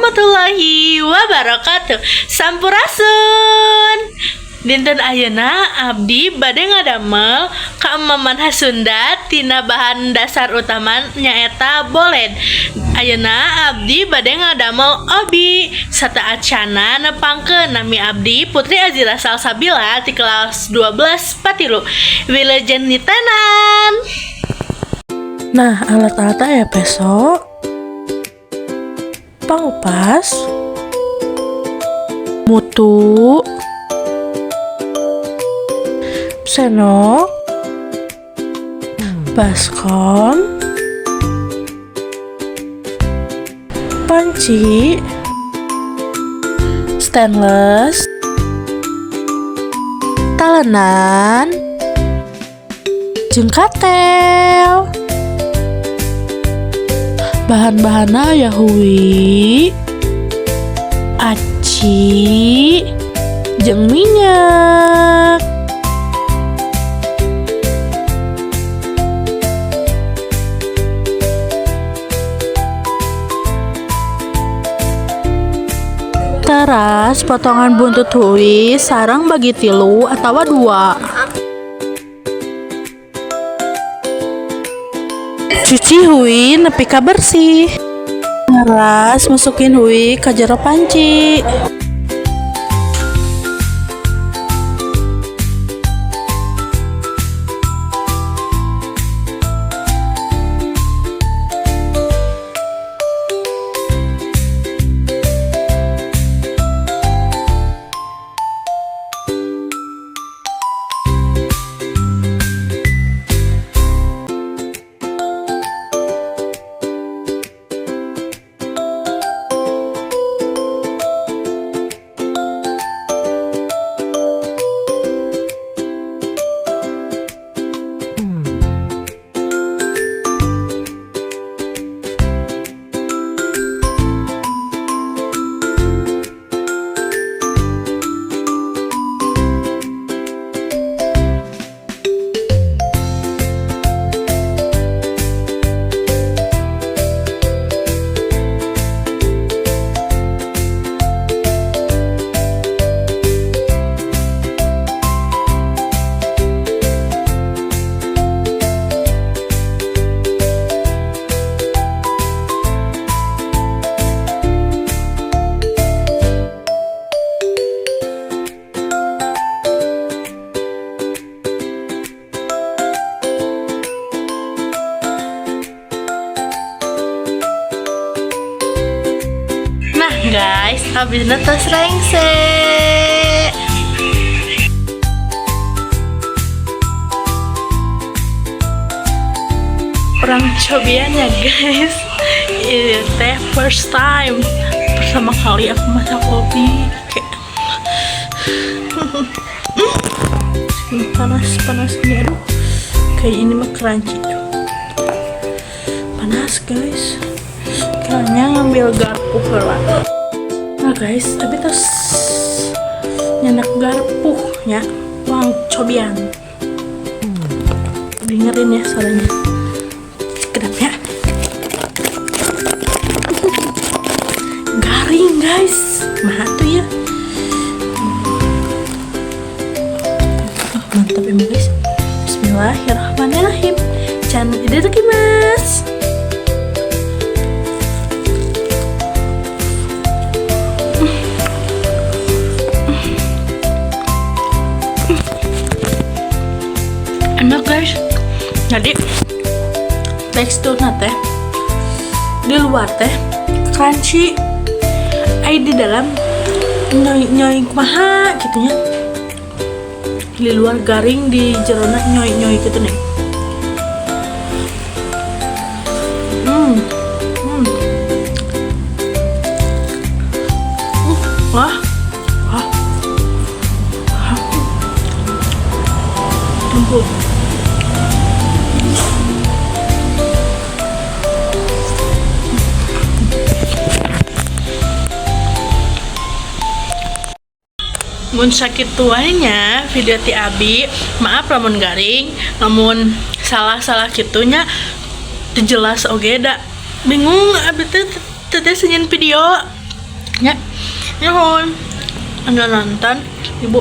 Warahmatullahi wabarakatuh. Sampurasun. Dinten ayeuna abdi bade ngadamel kaemaman khas Sunda tina bahan dasar utama nyaeta boled. Ayeuna abdi bade ngadamel obi. Sateuacana nepangkeun, nami abdi Putri Azira Salsabila ti kelas 12 Patilu. Wilujeng nitenan. Nah, alat-alatnya ya peso, pengupas, mutu, sendok, baskom, panci, stainless, talenan, jeung katel. Bahan-bahanna ya hui, aci, jeung minyak. Teras potongan buntut hui sareng bagi tilu atau dua. Cuci hui nepi ka bersih. Teras masukin hui ke jero panci. Nah guys, habisnya tos rengse. Urang cobian ya guys. Ini teh first time, pertama kali aku masak kopi. Kayak panas panas ini, aduh, kayak ini mah crunchy tuh. Panas guys. Kayaknya ngambil garpu heula. Nah guys, tapi terus nyandak garpu ya, urang cobian. Dengerin ya suaranya. Kedap ya. Garing guys. Mah tuh ya. Oh, mantap emang guys. Bismillahirrahmanirrahim. Can itadakimasu. Enak guys. Jadi teksturnya teh di luar teh crunchy, ai di dalam nyoy nyoy kumaha gitu nya. Di luar garing, di jerona nyoy nyoy gitu nih. Wah, wah, wah. Lembut. Mun sakitu wae nya video ti abi. Maaf lamun garing, lamun salah-salah kitunya, teu jelas oge da bingung abi teh, teh nyieun video. Ya, nuhun anu nonton, Ibu.